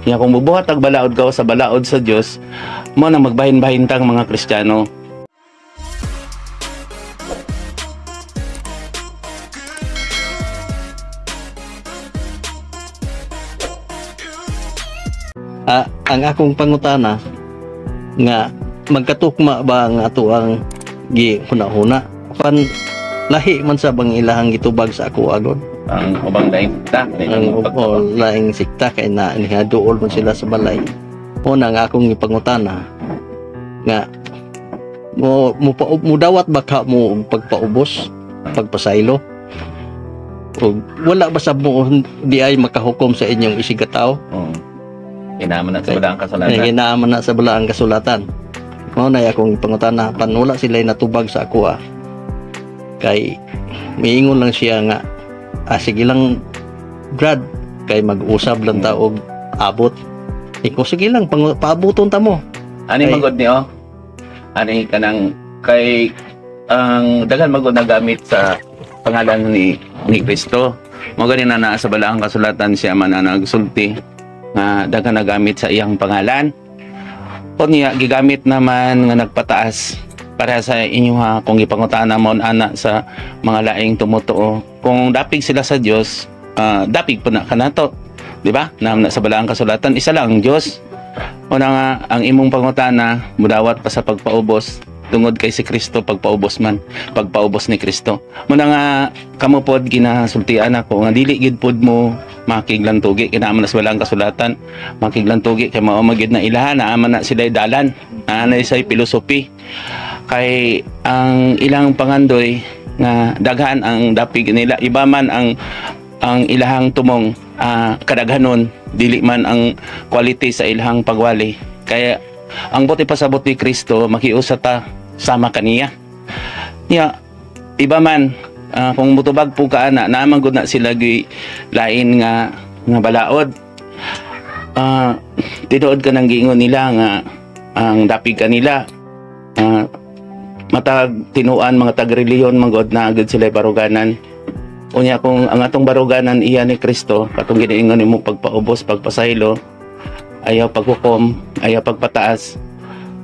Nya kung mubuhat og balaod gawas sa balaod sa Dios, mo nang magbahin-bahin tang mga Kristiyano. Ah, ang akong pangutana nga magkatukma ba ang ato ang gihuna-huna pan lahi man sa bang ilahang gitubag sa ako agod Ang ubang laing ta, ang o, laing sikta kay na niya duol man sila sa balay. Una nga akong gipangutana nga mo mo, pa, mo dawat ba ka mo og pagpaubos, pagpasaylo, o wala ba sa mo di ay makahukom sa inyong isigataw? Oo. Inaman na sa balaang kasulatan. Kaya ginaaman na sa balaang kasulatan. Mao na akong pangutana pan wala sila natubag sa ako ah. Kay miingon lang siya nga ah, sige lang Brad, kay mag-usab lang ta og abot. Iko sige lang paaboton ta mo. Ani magod ni oh. Ani kanang kay ang daghan magod na gamit sa pangalan ni Kristo. Mo gani na naa sa balaang kasulatan siya man na nagsulti nga daghan nagamit sa iyang pangalan. Unya gigamit naman nga nagpataas para sa inyo ha, kung gipangutana mo ana sa mga laing tumutuo. Kung dapig sila sa Dios, dapig po na kanato. Di ba? Na sa balaang kasulatan isa lang ang Dios. Una nga, ang imong pangutana, mudawat pa sa pagpaubos, tungod kay si Kristo pagpaubos man, pagpaubos ni Kristo. Muna nga, kamo pod ginasultian ako, nga dili gid pod mo makiglantugi, kinaaman na sa balaang kasulatan, makiglantugi kay mao magid na ilahan, naaman na sila dalan, naa na say filosofi. Kay ang ilang pangandoy nga daghan ang dapig nila, iba man ang ilahang tumong, kadaghanon dili man ang quality sa ilahang pagwali. Kaya ang buti pasabot ni Kristo, makiusa ta sama kaniya. Nya iba man kung mutubag po ka ana, naaman gud na sila gi lain nga nga balaod. Tinuod ka nang giingon nila nga ang dapig kanila, matag tinuan mga tag-relihiyon man gud na agad sila baruganan. Unya kung ang atong baruganan iya ni Kristo, katong giniingon nimo pagpaubos, pagpasaylo, ayaw paghukom, ayaw pagpataas.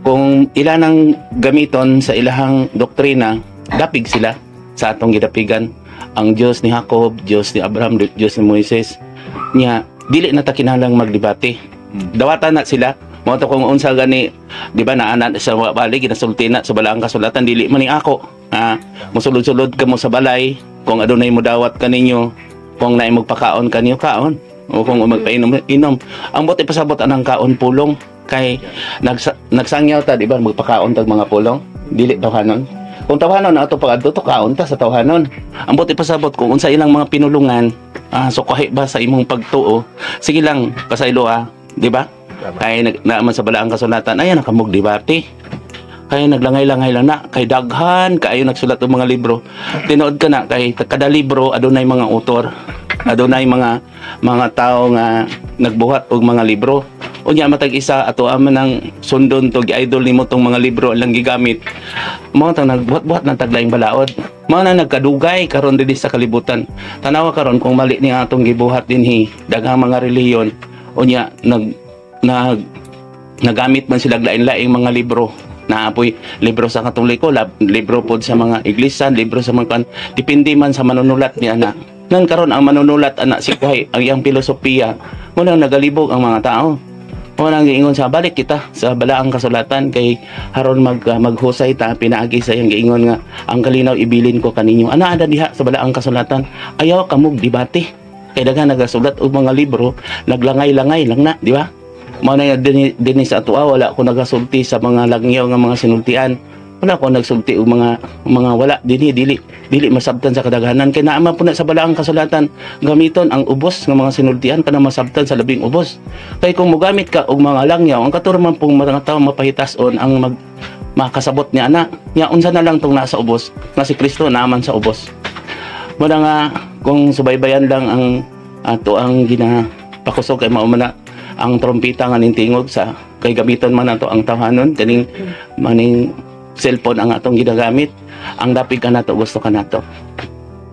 Kung ila nang gamiton sa ilahang doktrina, dapig sila sa atong gidapigan. Ang Dios ni Jacob, Dios ni Abraham, Dios ni Moises. Nya dili na ta kinahanglang magdebate. Dawatan na sila. Mao to kung unsa gani, di ba naana sa bali ginasulti na sa balaang kasulatan, dili man ni ako. Musulod-sulod ka mo sa balay, kung adunay mo dawat kaninyo, kung naay magpakaon kaninyo kaon, o kung magpainom inom. Ang buti pasabot anang kaon pulong kay nagsangyaw ta, di ba, magpakaon tag mga pulong, dili tawhanon. Kung tawhanon na ato pag-adto to kaon ta sa tawhanon. Ang buti pasabot kung unsa ilang mga pinulungan, sukahi ba sa imong pagtuo, sige lang pasaylo di ba? Kay naaman sa balaang kasulatan, ayan nakamog debate. Kay naglangay-langay lang na, kay daghan kaayo nagsulat og mga libro. Tinuod ka na kay kada libro adunay mga author, adunay mga tawo nga nagbuhat og mga libro. Unya matag isa ato man ang sundon to, gi-idol nimo tong mga libro lang gigamit. Mao tang nagbuhat-buhat ng taglaing balaod. Mao na nagkadugay karon dinhi sa kalibutan. Tanawa karon kung mali ni atong gibuhat dinhi, daghang mga relihiyon. Unya nag nag nagamit man sila lain-laing mga libro. Naapoy libro sa Katoliko, libro pod sa mga iglesia, libro sa mga kan, depende man sa manunulat ni ana. Nan karon ang manunulat ana si Kuhay, ang iyang filosofiya, mo nang nagalibog ang mga tao. Mo nang giingon sa balik kita sa balaang kasulatan kay haron maghusay ta pinaagi sa iyang giingon nga ang kalinaw ibilin ko kaninyo. Ana ada diha sa balaang kasulatan, ayaw kamog debate. Kay daghan nagasulat og mga libro, naglangay-langay lang na, di ba? Mao na dinhi sa atoa, wala ko nagasulti sa mga langyaw nga mga sinultian. Wala ko nagsulti og mga wala dinhi, dili masabtan sa kadaghanan kay naa man po na sa balaang kasulatan gamiton ang ubos nga mga sinultian kana masabtan sa labing ubos. Kay kung mogamit ka og mga langyaw, ang katur man pong mga tawo mapahitason ang makasabot ni ana. Nya unsa na lang tong nasa ubos nga si Kristo naaman sa ubos. Muna nga kung subaybayan lang ang ato ang ginapakusog kay mao man na ang trompeta nga ning tingog sa kay gamiton man nato ang tawhanon kaning maning cellphone ang atong ginagamit. Ang dapig ka nato, gusto ka nato.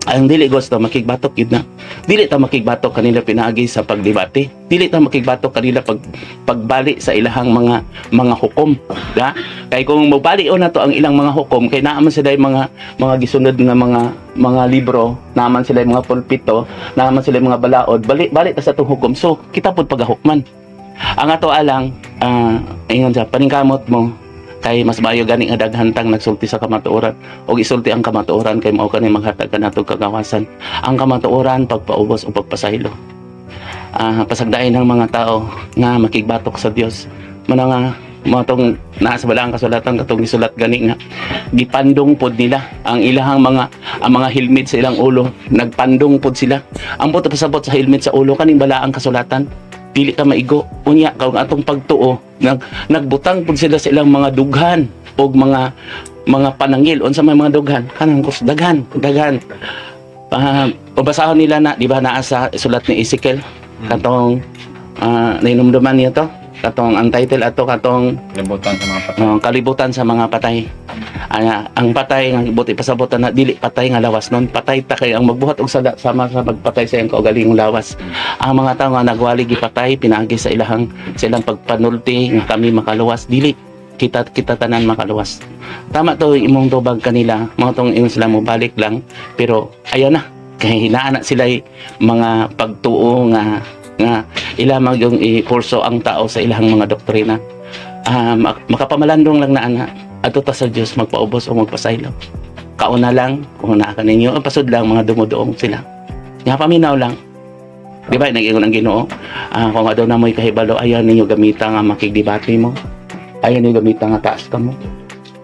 Ang dili gusto makigbatok yun na. Dili ta makigbatok kanila pinaagi sa pagdebate. Dili ta makigbatok kanila pagbali sa ilahang mga hukom, da? Kay kung mobali na to ang ilang mga hukom, kay naa man sila yung mga gisunod nga mga libro, naa man sila yung mga pulpito, naa man sila yung mga balaod, bali bali ta sa atong hukom. So kita pud pagahukman. Ang ato alang, ingon sa paningkamot mo kay mas maayo gani nga daghan tang nagsulti sa kamatuoran og isulti ang kamatuoran kay mao kani maghatag kanatong kagawasan. Ang kamatuoran, pagpaubos o pagpasaylo. Pasagdain ng mga tao nga makigbatok sa Dios. Mana nga mga tong naa sa balaang kasulatan, katong gisulat gani nga gipandong pod nila ang ilahang mga ang mga helmet sa ilang ulo, nagpandong pod sila. Ang buot pasabot sa helmet sa ulo, kaning balaang kasulatan, dili ka maigo. Unya kung atong pagtuo, nagbutang pod sila sa ilang mga dughan og mga panangil. Unsa may mga dughan? Kanang kus daghan daghan. Pabasahon nila na, di ba, naa sa sulat ni Ezekiel, katong nainumduman niya to, katong ang title ato, katong Kalibutan sa mga patay. Oh, kalibutan sa mga patay. Ang patay nga buti pasabotan na dili patay nga lawas nun, patay ta kay ang magbuhat og sala sama sa pagpatay sa iyang kaugalingong lawas. Ang mga tao nga nagwali, gipatay pinaagi sa ilahang sa ilang pagpanulti nga kami makaluwas, dili kita kita tanan makaluwas. Tama to imong tubag kanila, mga tong ingon sila mo balik lang, pero ayaw na kay hinaan na sila mga pagtuo nga nga ila magyong ipurso ang tao sa ilang mga doktrina. Makapamalandong lang na ana adto ta sa Dios magpaubos o magpasaylo. Kauna lang kung naa ka ninyo, ang pasud lang mga dumuduong sila nga paminaw lang. Di ba nag-ingon ang Ginoo, kung aduna mo'y kahibalo, ayaw ninyo gamita nga makigdebate mo, ayaw ninyo gamita nga taas ka mo,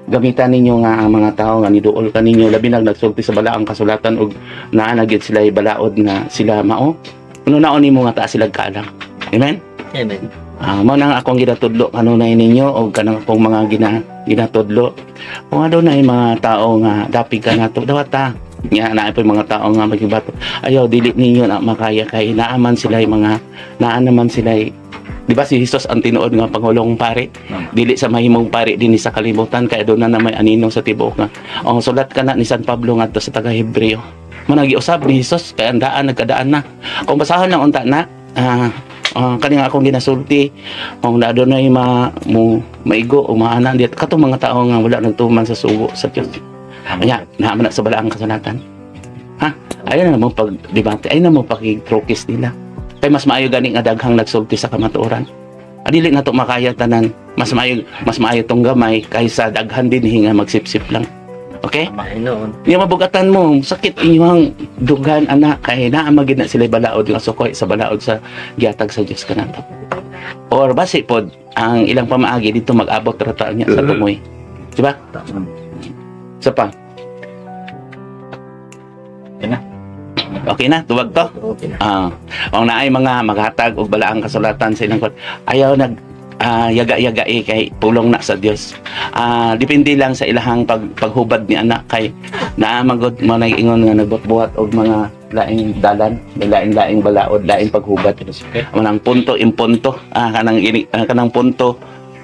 gamitan ninyo nga ang mga tao nga niduol ka ninyo, labi nag nagsulti sa balaang kasulatan og naa na gyud sila balaod nga sila mao kuno naon nimo nga taas sila kaalam. Amen. Amen. Mao na nga akong ginatudlo kanunay ninyo og kanang akong mga ginatudlo. Kung adunay mga tao nga dapig ka nato, dawata. Nga naa po mga tao nga magibato. Ayaw, dili ninyo na makaya kay naa man sila mga naa naman sila. Di ba si Jesus ang tinuod nga pangulong pari? Dili sa mahimong pari dinhi sa kalibutan kay aduna na may anino sa tibuok nga. Ang sulat kana ni San Pablo ngadto sa taga Hebreo. Managi usab ni Jesus kay ang daan nagkadaan na. Kung basahon lang unta na, kani nga akong ginasulti, kung adunay ma mo maigo o maana diat katong mga tao nga wala nagtuman sa sugo sa Dios. Anya, naa man na sa balaang kasulatan. Ha? Ayaw na mo pag-debate, ayaw na mo pakitrokis nila. Kay mas maayo gani nga daghang nagsulti sa kamatuoran. Adili na to makaya tanan. Mas maayo tong gamay kaysa daghan din nga magsipsip lang. Okay? Noon. Yung mabugatan mo, sakit inyong dughan ana kay naa magid na sila balaod nga sukoy sa balaod sa giatag sa Dios kanato. Or basi pod ang ilang pamaagi dito mag-abot ra ta niya sa tumoy. Di ba? Tama. Sa pa. Okay na. Okay na, tuwag to. Okay na. Ang naay mga maghatag og balaang kasulatan sa ilang kwan. Ayaw nag yaga-yaga eh, kay pulong na sa Dios. Depende lang sa ilahang paghubad ni anak kay naa magod mo nag-ingon nga nagbuhat og mga laing dalan, laing-laing balaod, laing paghubad. Okay. Manang punto impunto, kanang ini, kanang punto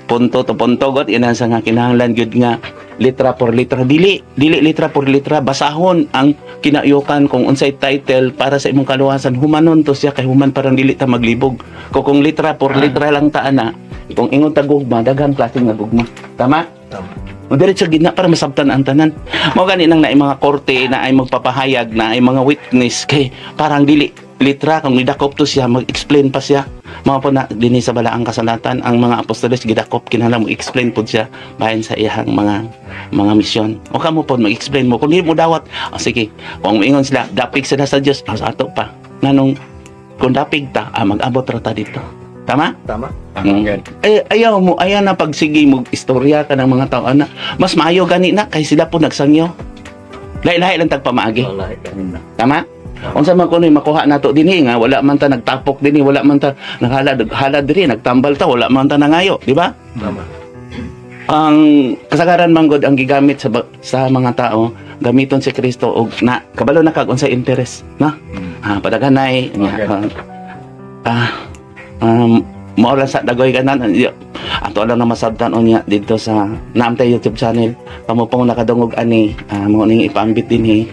punto to punto god ina sa nga kinahanglan gyud nga litra por litra, dili dili litra por litra, basahon ang kinayukan kung unsay title para sa imong kaluwasan, humanon to siya kay human parang dili ta maglibog ko kung litra por litra lang ta ana. Kung ingon ta gugma, daghang klase nga gugma, tama? Tama. O diretso gid na para masabtan ang tanan. Mao gani nang naay mga korte, na ay magpapahayag, na ay mga witness kay parang dili litra kung gidakop to siya, mag-explain pa siya. Mga po na dinhi sa balaang kasulatan ang mga apostoles gidakop, kinahanglan mo explain pod siya bahin sa iyang mga misyon. O kamo pod mag-explain mo kung di mo dawat, sige, kung ingon sila dapig sila sa Dios, sa ato pa. Nganong kung dapig ta, mag-abot ra ta dito. Tama? Tama. Tama, good. Eh, ayaw mo, ayaw na pagsige mo istorya ka ng mga tao ana. Mas maayo gani na kay sila po nagsangyo. Lahi-lahi lang tagpamaagi. Wala ka. Tama? Unsa man kuno makuha nato dinhi nga wala man ta nagtapok dinhi, wala man ta naghalad halad diri, nagtambal ta, wala man ta nangayo, di ba? Tama. Ang kasagaran man gud ang gigamit sa mga tao, gamiton si Kristo og na kabalo na kag unsay interes, na? Padaghanay nya. Okay. Mao lang sa dagoy kanan ato. Ato lang na masabtan unya dito sa naamtay YouTube channel. Kamo pong nakadungog ani, mo ning ipaambit dinhi.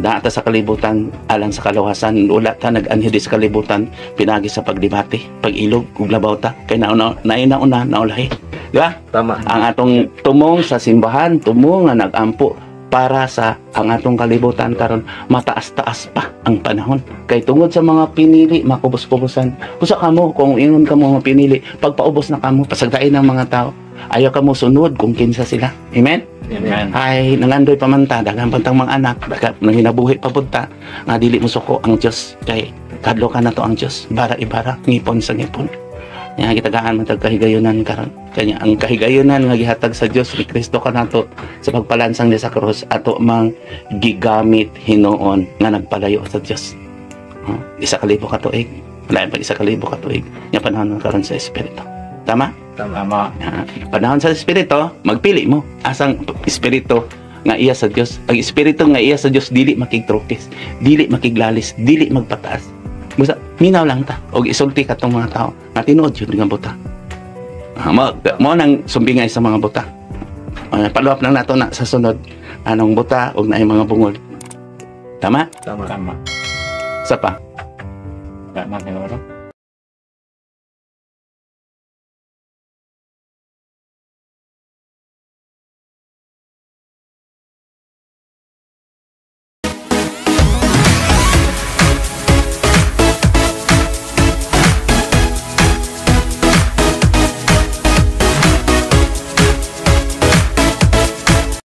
Daa ta sa kalibutan alang sa kalawasan. Wala ta nag-anhi di sa kalibutan pinagi sa pagdebate, pag-ilog ug labaw ta kay nauna naina una naulahi. Di ba? Tama. Ang atong tumong sa simbahan, tumong nga nagampo para sa ang atong kalibutan karon mataas-taas pa ang panahon. Kay tungod sa mga pinili, makubos-kubosan. Kusa kamo, kung ingon kamo mga pinili, pagpaubos na kamo, pasagdain ng mga tao. Ayaw kamo sunod kung kinsa sila. Amen? Amen. Ay, nangandoy pa man ta, daghan pa tang mga anak, daghan nanginabuhi pa pud ta, nga dili mo suko ang Dios kay kadlo ka na to ang Dios, bara ibara, ngipon sa ngipon. Nya gitagaan man tag kahigayunan karon. Kanya ang kahigayunan nga gihatag sa Dios ni Kristo kanato sa pagpalansang niya sa krus ato mang gigamit hinuon nga nagpalayo sa Dios. Oh, 1,000 ka tuig. Lain pag 1,000 ka tuig. Nya panahon man karon sa espiritu. Tama? Tama. Tama. Panahon sa espiritu, magpili mo asang espiritu nga iya sa Dios. Ang espiritu nga iya sa Dios dili makigtrokis, dili makiglalis, dili magpataas. Basta minaw lang ta og isulti katong mga tao nga tinuod yun nga buta. Mo nang sumbingay sa mga buta. Follow up lang nato na sa sunod anong buta og naay mga bungol. Tama? Tama. Tama. Sa pa. Wala na siguro.